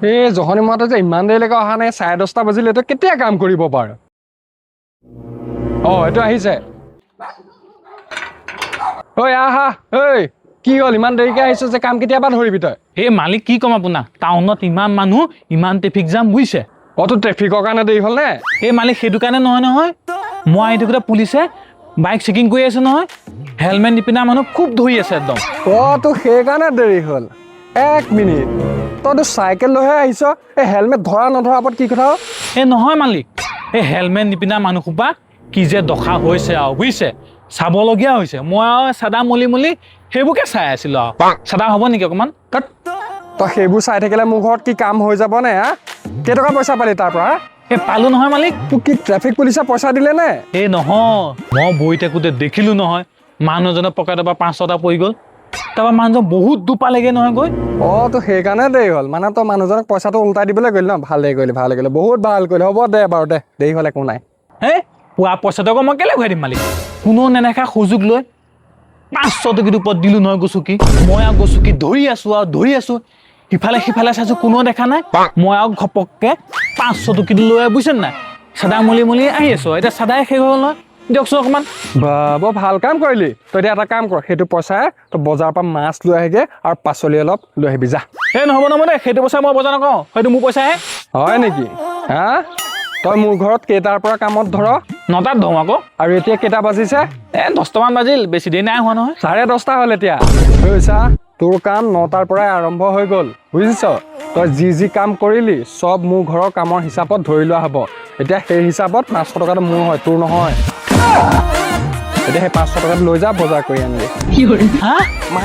এই জহনী মাতে যে ইমান দেৰিলৈকে অহা নাই, 10:30 বাজিলে, তই কেতিয়া কাম কৰিব পাৰ? অঁ, এইটো আহিছে। ঐ আহা। ঐ, কি হ'ল, ইমান দেৰিকে আহিছ যে? কাম কেতিয়াবা ধৰিবি তই? এই মালিক, কি ক'ম আপোনাক, টাউনত ইমান মানুহ, ইমান ট্ৰেফিক জাম, বুজিছে। অ, তোৰ ট্ৰেফিকৰ কাৰণে দেৰি হ'ল নে? এই মালিক, সেইটো কাৰণে নহয় নহয়। মই আহি থাকোঁতে পুলিচে বাইক চেকিং কৰি আছে নহয়। হেলমেট নিপিন্ধা মানুহ খুব ধৰি আছে একদম। অ, তোৰ সেইকাৰণে দেৰি হ'ল। এক মিনিট, তইতো চাইকেল লৈহে আহিছ। এই হেলমেট ধৰা নধৰা ওপৰত কি কথা অ? এই নহয় মালিক, এই হেলমেট নিপিন্ধা মানুহসোপা কি যে দশা হৈছে আৰু, বুজিছে, চাবলগীয়া হৈছে। মই আৰু চাদা মলি মলি সেইবোৰকে চাই আছিলোঁ আৰু। চাদা হ'ব নেকি অকণমান? তাত তই সেইবোৰ চাই থাকিলে মোৰ ঘৰত কি কাম হৈ যাব নে? হা, কেইটকা পইচা পালি তাৰ পৰা, হা? এই পালোঁ নহয় মালিক। তোক কি ট্ৰেফিক পুলিচে পইচা দিলে নে? এই নহয়, মই বহি থাকোঁতে দেখিলোঁ নহয়, মানুহজনৰ পকেটৰ পৰা 500 এটা পৰি গ'ল। তাৰপৰা মানুহজন বহুত দূৰ পালেগৈ নহয় গৈ। অ, তোৰ সেইকাৰণে দেৰি হ'ল। মানে তই মানুহজনক পইচাটো ওলটাই দিবলৈ গ'লি ন? ভালেই কৰিলি, ভালে কৰিলি, বহুত ভাল কৰিলি। হ'ব দে বাৰু, দে, দেৰি হ'ল, একো নাই। হে, পোৱা পইচাটো আকৌ মই কেলৈ ঘূৰাই দিম মালিক? কোনো নেদেখা সুযোগ লৈ 500 টকীৰ ওপৰত দিলোঁ নহয় গচকি। মই আৰু গচকি ধৰি আছোঁ আৰু ধৰি আছোঁ, ইফালে সিফালে চাইছোঁ, কোনো দেখা নাই। মই আৰু ঘপককৈ 500 টকীটো লৈ, বুজিছে নাই, চাদা মলি মলি আহি আছোঁ। এতিয়া চাদাই শেষ হৈ গ'ল নহয়। দিয়কচোন অকণমান। বা, বৰ ভাল কাম কৰিলি তই। এতিয়া এটা কাম কৰ, সেইটো পইচাৰে তই বজাৰৰ পৰা মাছ লৈ আহিগে আৰু পাচলি অলপ লৈ আহিবি, যা। এই নহ'ব, নহ'ব দেই, সেইটো পইচা মই বজাৰ নকৰোঁ, সেইটো মোৰ পইচাহে। হয় নেকি? হা, তই মোৰ ঘৰত কেইটাৰ পৰা কামত ধৰ? 9টাত ধৰোঁ আকৌ। আৰু এতিয়া কেইটা বাজিছে? এই 10টামান বাজিল, বেছি দেৰি নাই হোৱা নহয়। 10:30 হ'ল এতিয়া। বুজিছা, তোৰ কাম 9টাৰ পৰাই আৰম্ভ হৈ গ'ল, বুজিছ? তই যি যি কাম কৰিলি, চব মোৰ ঘৰৰ কামৰ হিচাপত ধৰি লোৱা হ'ব। এতিয়া সেই হিচাপত 500 টকাটো মোৰ হয়, তোৰ নহয়। এতিয়া সেই 500 টকাটো লৈ যা, বজাৰ কৰি আনিবি। হা? মা।